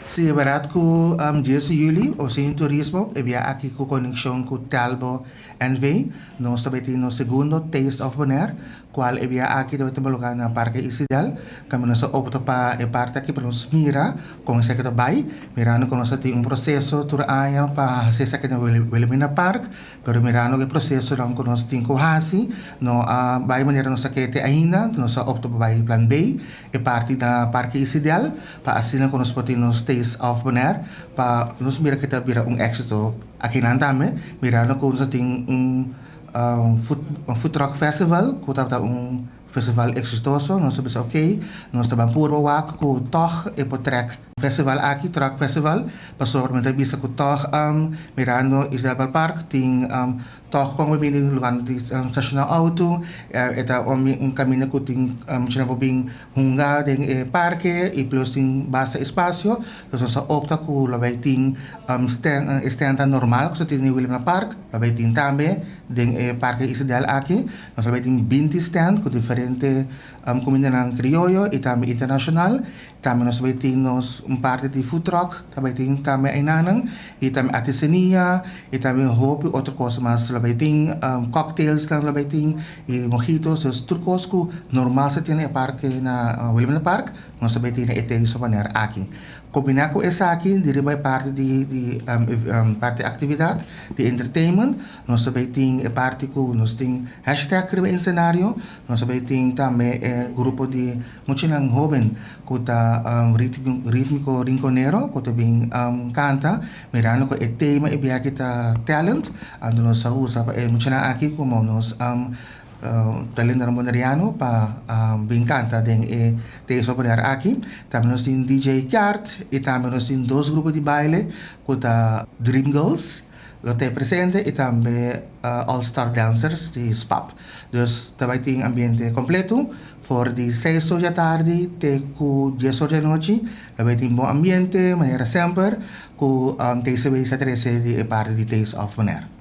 Si, bèrdat ku 10 di yüli, Ofisina di Turismo, e bia aki ku konekshon ku Telbo NV, nos tambe tin nos segundo Taste of Bonaire, kual e bia aki ta tuma lugá na Parke Isidel. Tambe nos a opta pa e parti aki pa nos mira kon esaki ta bai, mirando ku nos tin un proseso tur aña pa hasi esaki na Wilhelmina Park, pero mirando ku e prosesonan ku nos tin ku hasi no a bai manera nos a ke te ainda, nos a opta pa bai plan B, e parti na Parke Isidel, pa asina ku nos por tin nos Taste of Bonaire, pa nos mira ku ta bira un éksito akinan tambe, mirando ku nos tin un food truck festival, ku tabata un festival eksitoso. Nos a bisa, ok, nos ta ban purba wak ku tòg e por trèk festival aki, truck festival, pasobra mi ta bisa ku tòg mirando Isidel Park tin tòg kon bini lugá di stashoná outo, e ta un kaminda ku tin mucha por bin hunga den e parke i plus tin basta espasio. Dus nos a opta ku lo bai tin stand normal ku tin na Wilhelmina Park, lo bai tin tambe den e Parke Isidel aki. Nos lo bai tin 20 stand ku diferente kumindanan krioyo i tambe internashonal. Tambe nos bai tin nos un parti di food truck, tambe tin tambe einan i tambe artesania i tambe hopi otro kos mas lo bai tin, cocktails nan lo bai tin i mojitos, dus tur kos ku normal sa tin na e parke na Wilhelmina Park, nos ta bai tin e Taste of Bonaire aki. Kombiná ku esaki, di riba e parti di parti aktividat, di entertainment, nos ta bai tin e parti ku nos tin hashtag riba esenario, nos ta bai tin tambe e grupo di muchanan hóben ku ta Ritmiko Rinconero, ku ta bin kanta, mirando ku e tema e biaha aki ta talent, anto nos a usa e muchanan aki komo nos talento boneriano pa bin kanta den e Taste of Bonaire aki. Tambe nos tin DJ Kart i tambe nos tin dos grupo di baile ku ta Dream Girls, lo ta presente, i tambe All Star Dancers di SPAP. Dus tambe tin ambiente kompleto for di 6 or di atardi te ku 10 or di anochi. Tambe tin bon ambiente, manera semper, ku TCB sa trese di e parti di Taste of Bonaire.